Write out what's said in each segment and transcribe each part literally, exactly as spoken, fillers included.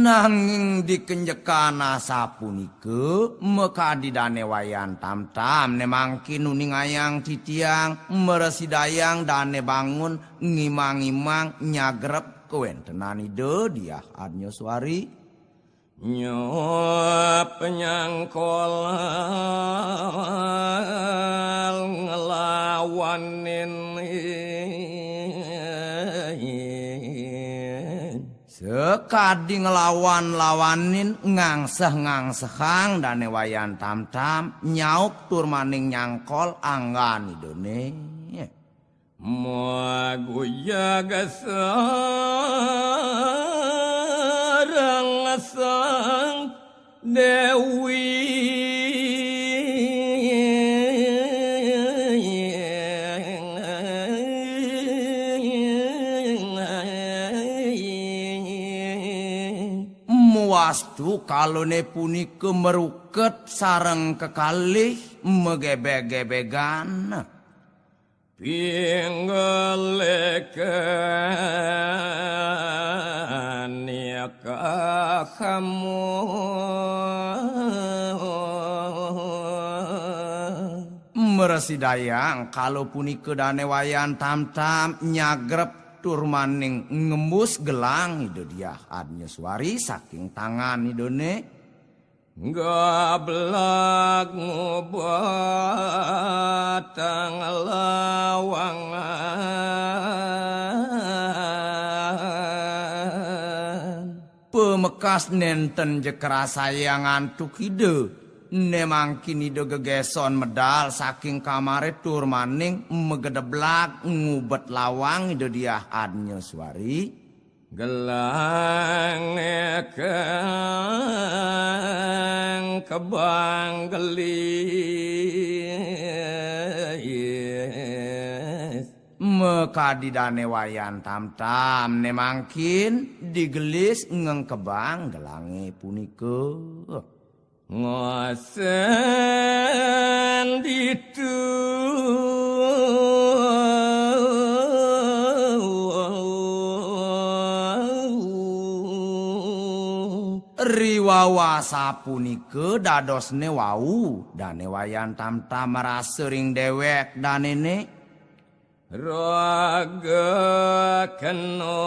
Nanging dikenjekan asapunika, makadi Dane Wayan Tamtam ne mangkin uningayang titiang, mrasidayang dane bangun ngimang-imang nyagrep kawentenan Ida Diah Adnyaswari. Nyup nyangkol nglawanin. Sakadi nglawan-lawanin, ngangseh-ngangsehang Dane Wayan Tamtam, nyaup tur maning nyangkol anggan Idane. Maguyag sareng Sang Dewi. Muastu kalone punika maruket sareng kekalih magebeg-gebegan. Pinggalikan nika kamu. Mrasidayang kala punika Dane Wayan Tamtam nyagrep tur maning ngembus gelang Ida Diah Adnyaswari saking tangan Idane. Gablak ngubatang lawangan. Pamekas nenten ja krasayang antuk Ida, ne mangkin Ida gegeson medal saking kamare tur maning magedeblak ngubet lawang Ida Diah Adnyaswari. Gelang kang kebang gelis. Makadi Dane Wayan Tamtam ne mangkin digelis ngengkebang gelange punika. Ngosen ditu. Riwau asapunika dadosne wau Dane Wayan Tamtam marasa ring dewek danene. Raga kena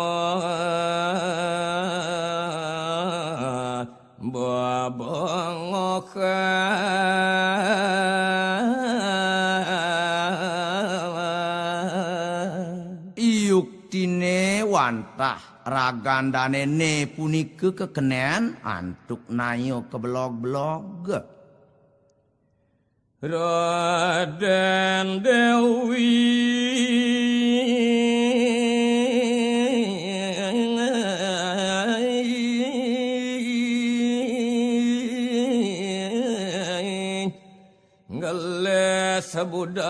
bebongohan. Yuktine wantah ragan danene punika kekenen antuk naya kebelog-belog. Raden Dewi. Ngeles budak.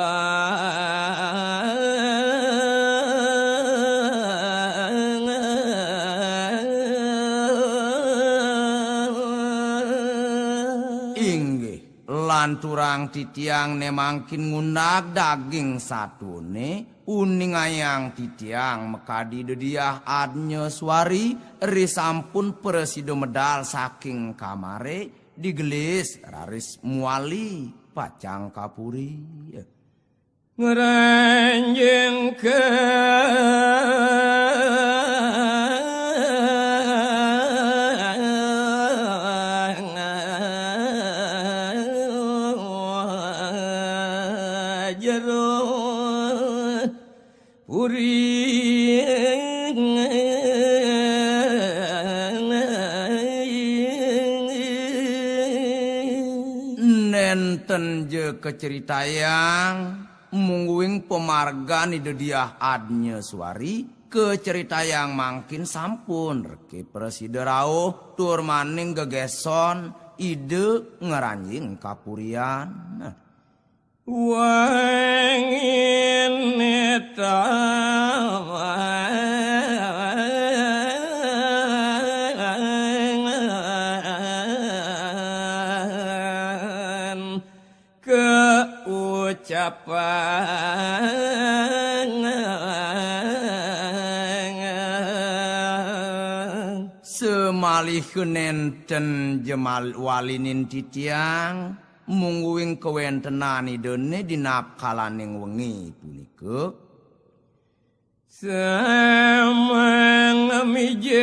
Inggih. Lanturang titiang ne mangkin ngundag daging satune, uningayang titiang makadi Ida Diah Adnyaswari, risampun prasida medal saking kamare, digelis raris muali pacang ka puri. Ngranjing ka jero puri. Nenten ja kaceritayang mungguing pamargan Ida Diah Adnyaswari, kaceritayang mangkin sampun reke prasida rauh tur maning gegeson Ida ngranjing kapurian. Wangin netamang keucapan. Malih nénten jemal walinin titiang, mungguing kawéntenan Idané di napkalaning wengi punika. Samang mijil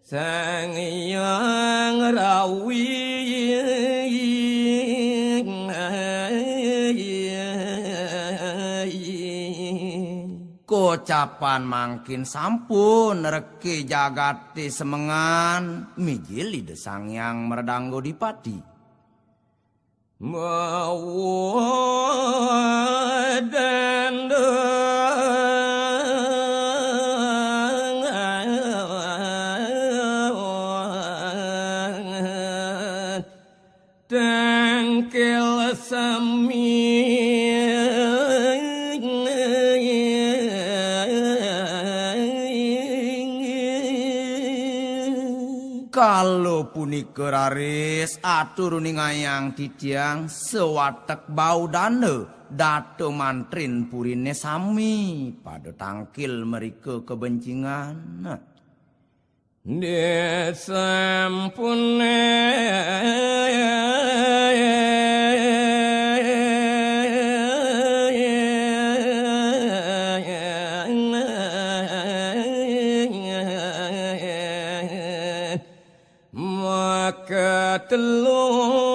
Sang Hyang Rawi. Kocapan mangkin sampun reke jagaté semengan mijil Ida Sang Hyang Mredangga Dipati. Mawa dandang tangkil sami. Kala punika raris atur uningayang titiang sawatek bau danda data mantrin puriné sami pada tangkil mrika kabencingan. Disampuné maka telung.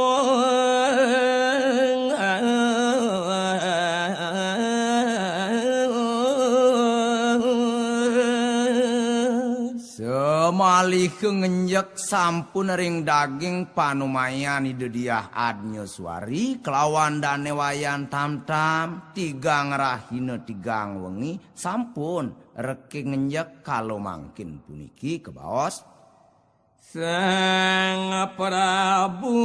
Samaliha ngenjek sampun ring daging panumayan Ida Diah Adnyaswari kelawan Dané Wayan Tamtam, tigang rahina tigang wengi, sampun reke ngenjek kala mangkin puniki kabaos. Sang Prabu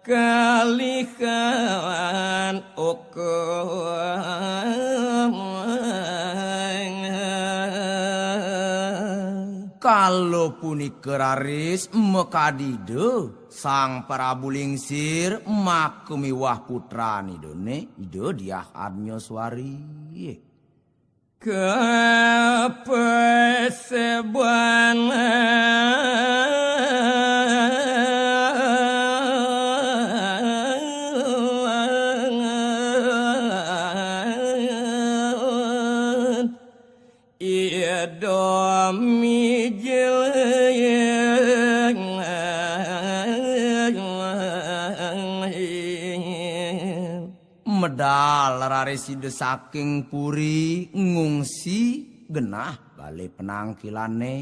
kalihan ukum. Kala punika raris makadi Ida Sang Prabu Lingsir maka miwah putran Idané, Ida Diah Adnyaswari. Kapaseban Ida mijil. Medal raris Ida saking puri ngungsi genah balé penangkilané.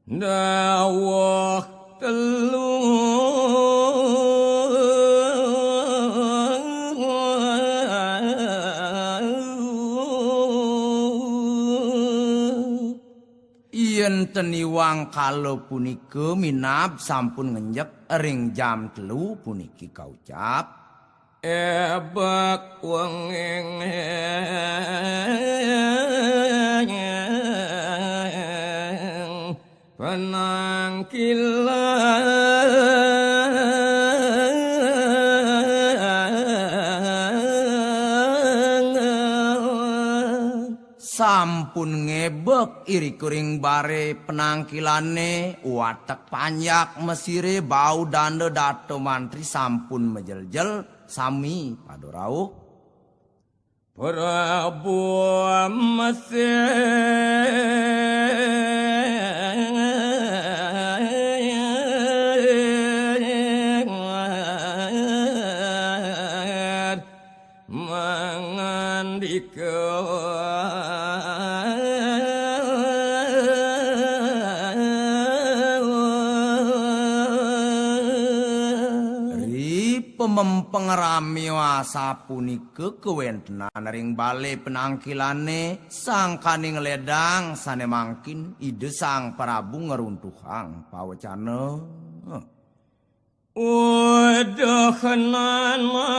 Dawuh telu. Yén ten iwang kala punika minab sampun ngenjek ring jam telu puniki kaucap. Ebek wenging penangkilan. Sampun ngebek irika ring baré penangkilané, watek panjak mesiré, bau danda data mantri sampun majeljel, sami pada rauh. Prabu Mesir. Mangandika. Ri pamempeng rami asapunika kawéntenan ring balé penangkilané, sangkaning ledang sané mangkin Ida Sang Prabu ngruntuhang pawecana. Uduh nana.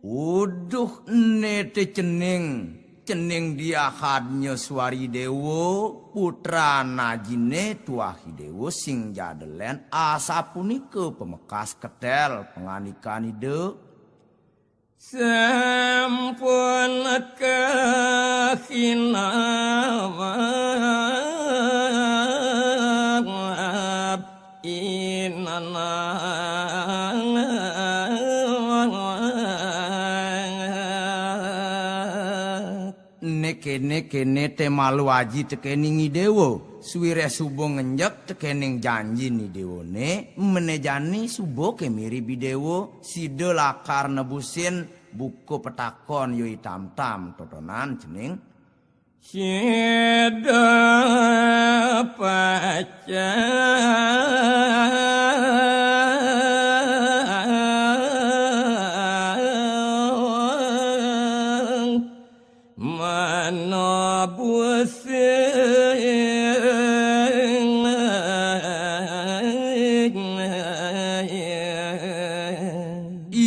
Uduh, né té cening, cening Diah Adnya Suari Déwa, putran ajiné Tuah I Déwa sing jadélén, asapunika pamekas ketél pangandikan Ida. Né kéné-kéné té malu aji tekéning I Déwa, sawiréh suba ngenjek tekéning janjin I Déwané, mené jani suba ké mirib I Déwa, sida lakar nebusin buka petakon ya I Tamtam totonan cening.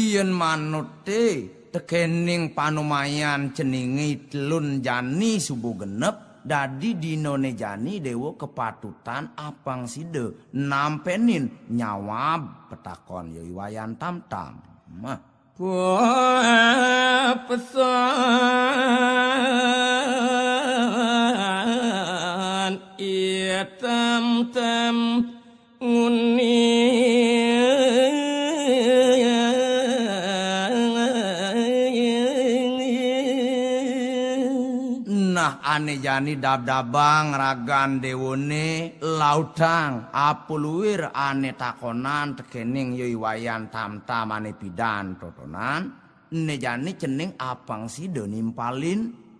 Yén manut té tekéning panumayan ceningé telun jani suba genep, dadi dinané jani Déwa kapatutan apang sida nampénin nyawab petakon ya I Wayan Tamtam. Mah. Nah, ané jani dabdabang ragan Déwané, lautang apa luir ané takonan tekéning ya I Wayan Tamtam ané pidan totonan, né jani cening apang sida nimpalin.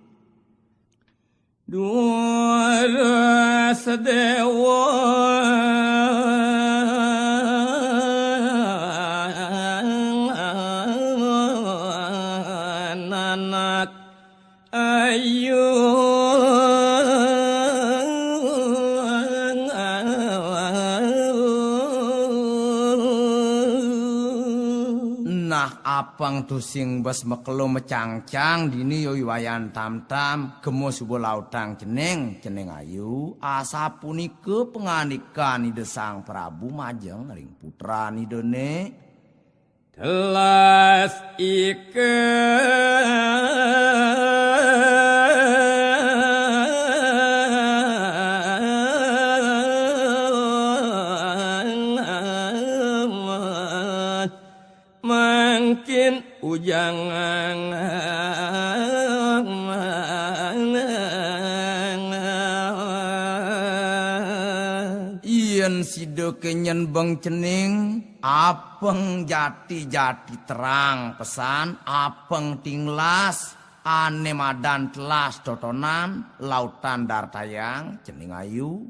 Nah, apang tusing bes makelo macangcang dini ya I Wayan Tamtam, kema suba lautang cening, cening ayu, asapunika pangandikan Ida Sang Prabu majeng ring putran Idané. Yén sida kenyen beng cening, apeng jati-jati terang pesan, apeng tinglas, ané madan telas totonan, lautan dartayang, cening ayu.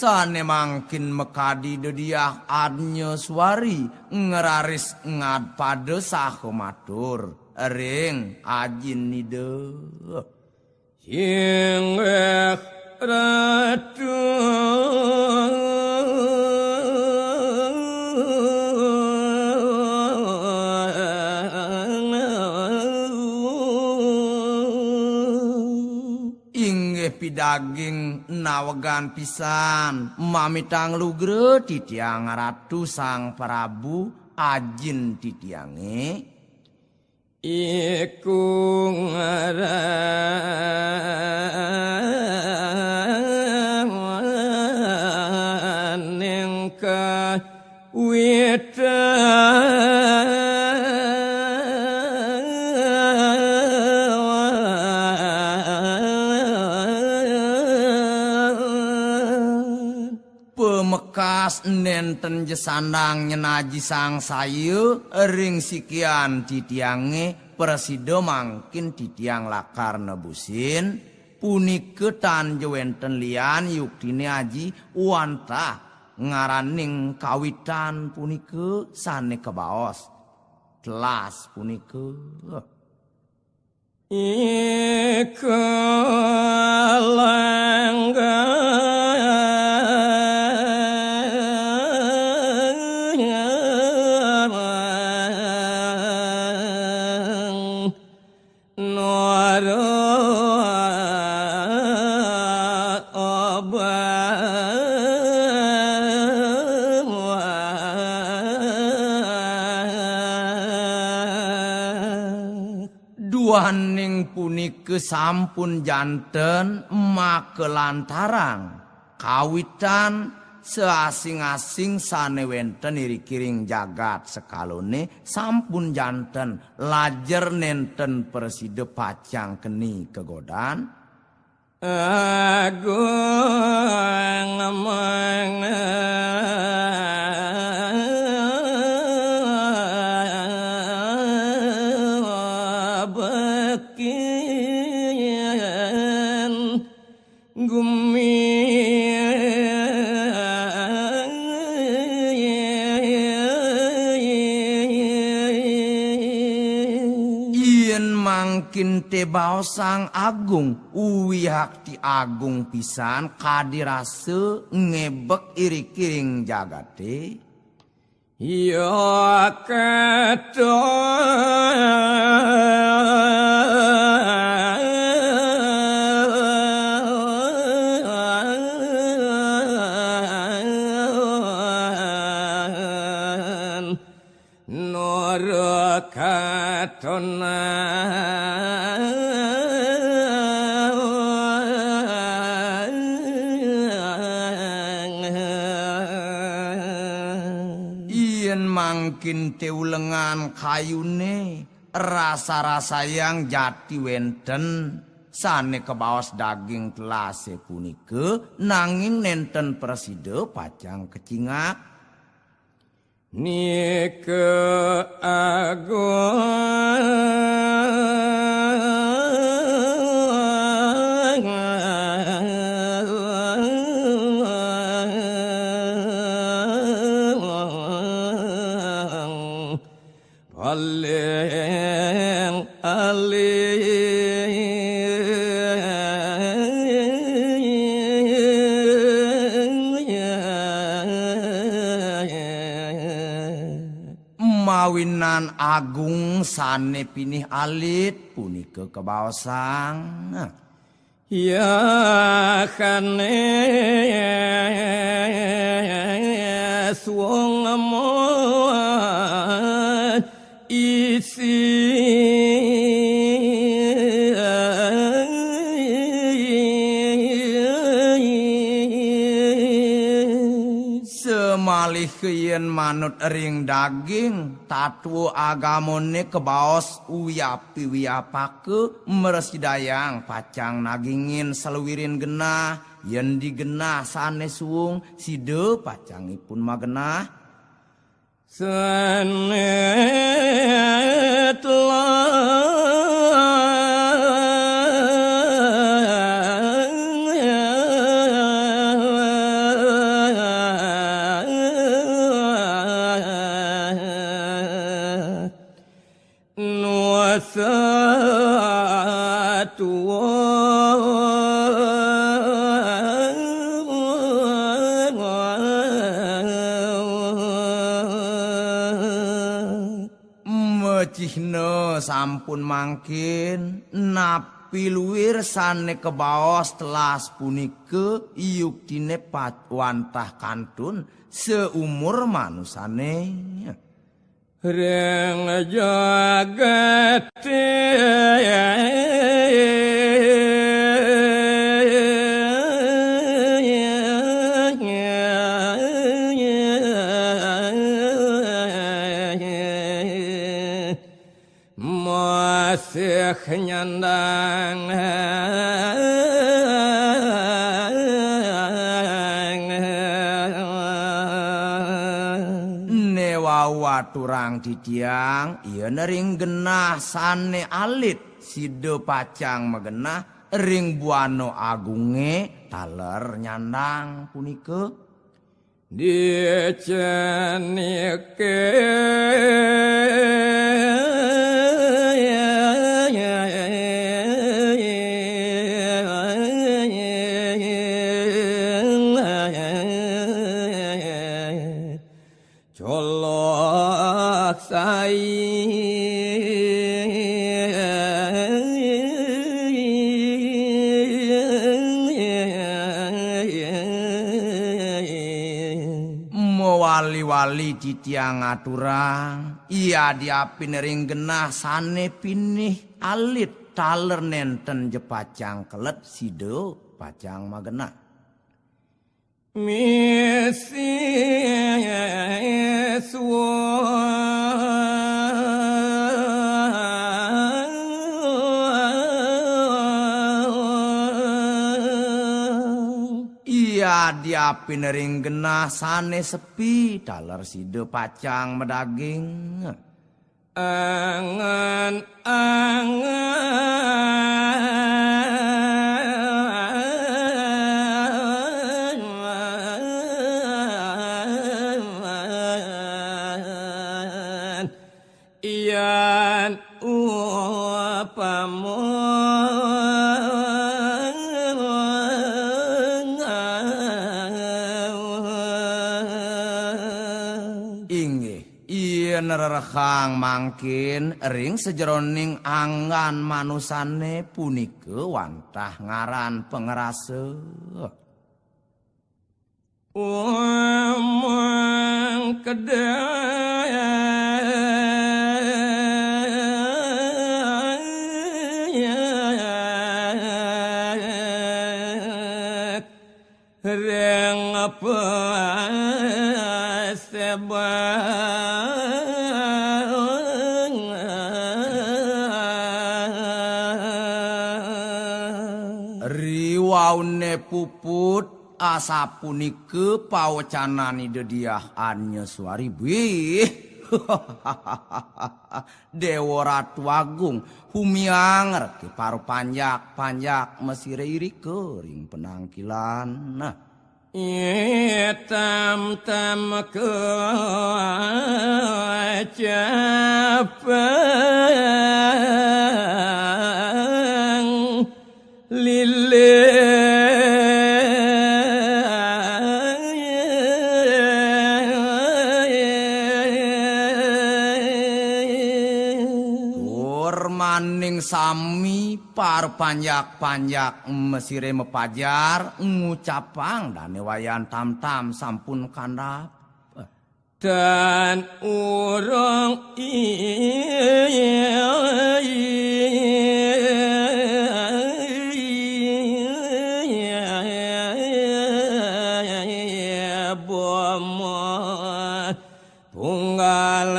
Sané mangkin makadi Ida Diah Adnya Suari ngraris ngadpada saha matur ring Ajin Ida. Inggih pidaging nawegan pisan, mamitang lugra titiang Ratu Sang Prabu, ajin titiangé. Kas nénten ja sandang nyenaji sangsaya ring sikian titiangé, prasida mangkin titiang lakar nebusin, punika tan ja wénten lian yuktiné aji wantah ngaraning kawitan punika sané kabaos telas punika. Ika langgeng nara obeng. Duaning punika sampun janten makalantarang kawitan saasing-asing sané wénten iriki ring jagat sekalané sampun janten, lajer nénten prasida pacang keni kagodan. Agung mangabekti gumi. Yén mangkin té baosang agung, wiakti agung pisan kadi rasa ngébék iriki ring jagaté. Ya katon nara katon. Yén mangkin té ulengan kayuné, rasa-rasayang jati wénten sané kabaos daging telasé punika, nanging nénten prasida pacang kacingak. Nika agung paling alit. Mawinan agung sané pinih alit punika kabaosang. Yakane suwung isi. Samalih yen manut ring daging, tatwa agamane kabaos uyapi-uyapaka, mrasidayang pacang nagingin saluirin genah, yen di genah sane suwung, sida pacang ipun magenah. Sane telah nuasa tuwa. Mecihna sampun mangkin, napi luir sane kabaos telas punika yuktine pat-, wantah kantun seumur manusane. Ring jagate. Masih nyandang. Awaturang titiang, yen ring genah sane alit, sida pacang magenah ring buana agunge taler nyandang punika. Dicenike. Colok sai. Mawali-wali titiang ngaturang, yadiapin ring genah sane pinih alit taler nenten ja pacang kelet sida pacang magenah. Misi suang. Yadiapin ring genah sane sepi, taler sida pacang madaging. Angan-angan. Yan upama. Inggih. Yen rerehang mangkin ring sajeroning anggan manusane punika wantah ngaran pangrasa. Umang kedek. Ring pasebang. Riwaune puput, asapunika pawecanan Ida Diah Anyaswari. Wih. Dewa Ratu Agung, humiang reke para panjak-panjak mesire irika ring penangkilan. Itam-tam kecapang. Lilin. Tur maning sami para panjak-panjak mesire mapajar ngucapang dane Wayan Tamtam sampun kandhap. Tan urung ibu tunggal.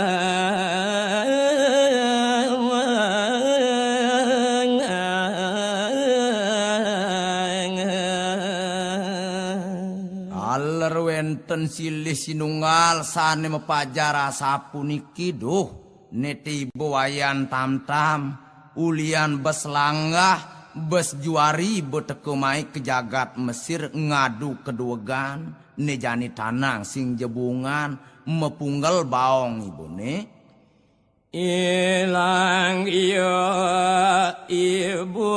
Taler wenten silih sinunggal sane mapajar asapuniki, duh, nete iba Wayan Tamtam, ulian bes langgah, bes juari iba teka mai ka jagat Mesir ngadu kaduegan, ne jani tanang sing jebungan, mapunggel baong ibune. Ilang iya ibu.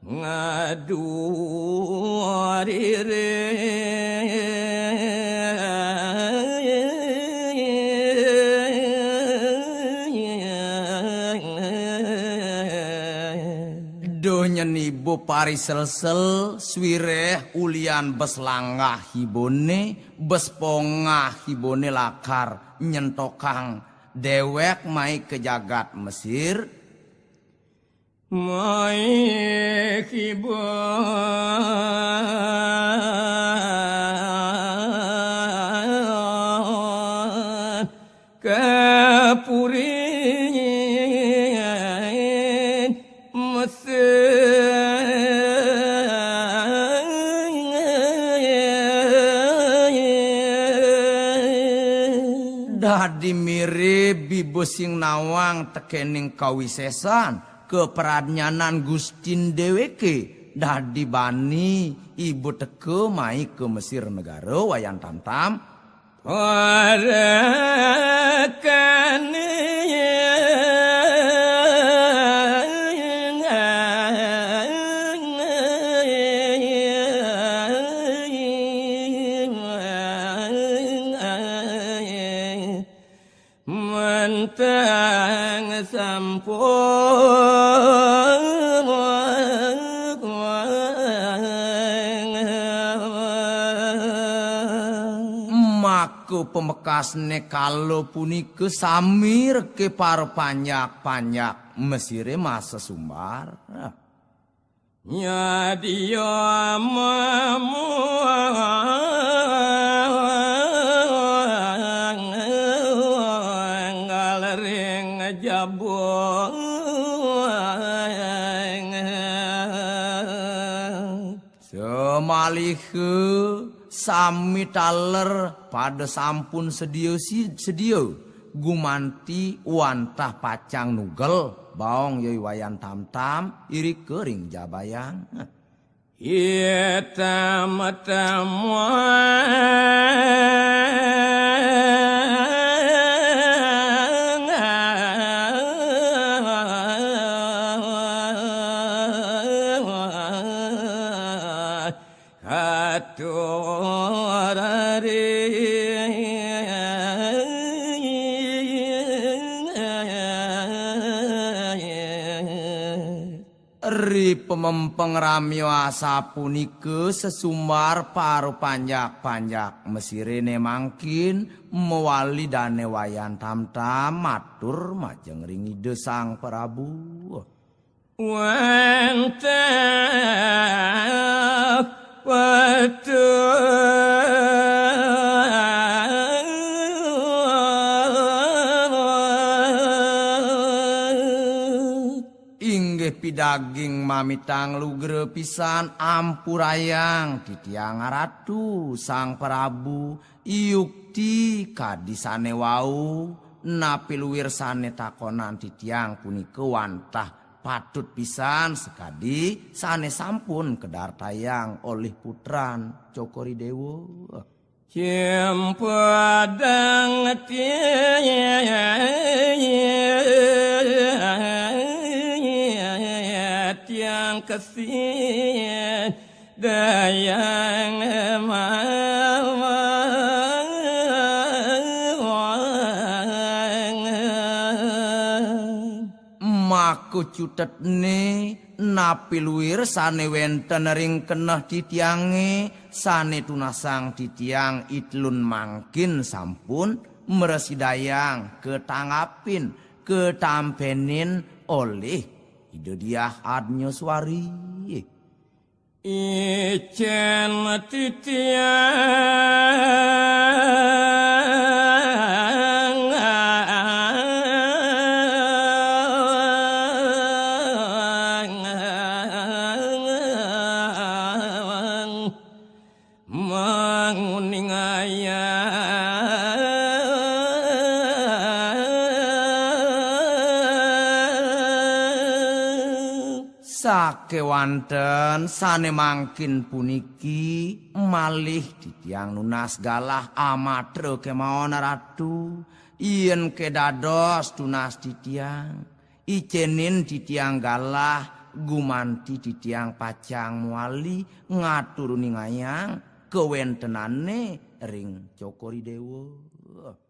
Ngadu riri. Duh, nyeni ibu pariselsel, swireh ulian bes langgah ibune, bes pongah ibune lakar nyentokang dewek mai ka jagat Mesir. Mai kiban Sing nawang tekening kawisesan, kapradnyanan Gustin deweke, dadi bani iba teka mai ka Mesir negara Wayan Tamtam. Parekane mentang sampun. Maka pamekasne kala punika sami reke para panjak-panjak Mesire masesumbar. Nyadia mamunggal ring jabung. Samaliha sami taler pada sampun sedia si-, sedia gumanti wantah pacang nugel baong Yai Wayan Tamtam irika ring jabayang. Hitam temuang. Atur ri. Ri pamempeng ramya asapunika sesumbar para panjak-panjak Mesirene mangkin mawali Dane Wayan Tamtam matur majeng ring Ida Sang Prabu. Wantah patut. Inggih pidaging mamitang lugra pisan, ampurayang titiang Ratu Sang Prabu, yukti kadi sane wau, napi luir sane takonan titiang punika wantah patut pisan sakadi sane sampun kadartayang olih putran Cokor I Dewa. Cempadang tiang kesin dayang mawang. Maka cutetne napi luir sane wenten ring keneh titiange, sane tunasang titiang itlun mangkin sampun mrasidayang katanggapin, katampenin olih Ida Diah Adnyaswari. Icen titiang manguningayang. Sakewanten sane mangkin puniki malih titiang nunas galah amatra kemawon Ratu, yen kedados tunas titiang, icenin titiang galah gumanti titiang pacang mawali ngatur uningayang kawentenane ring Cokor I Dewa.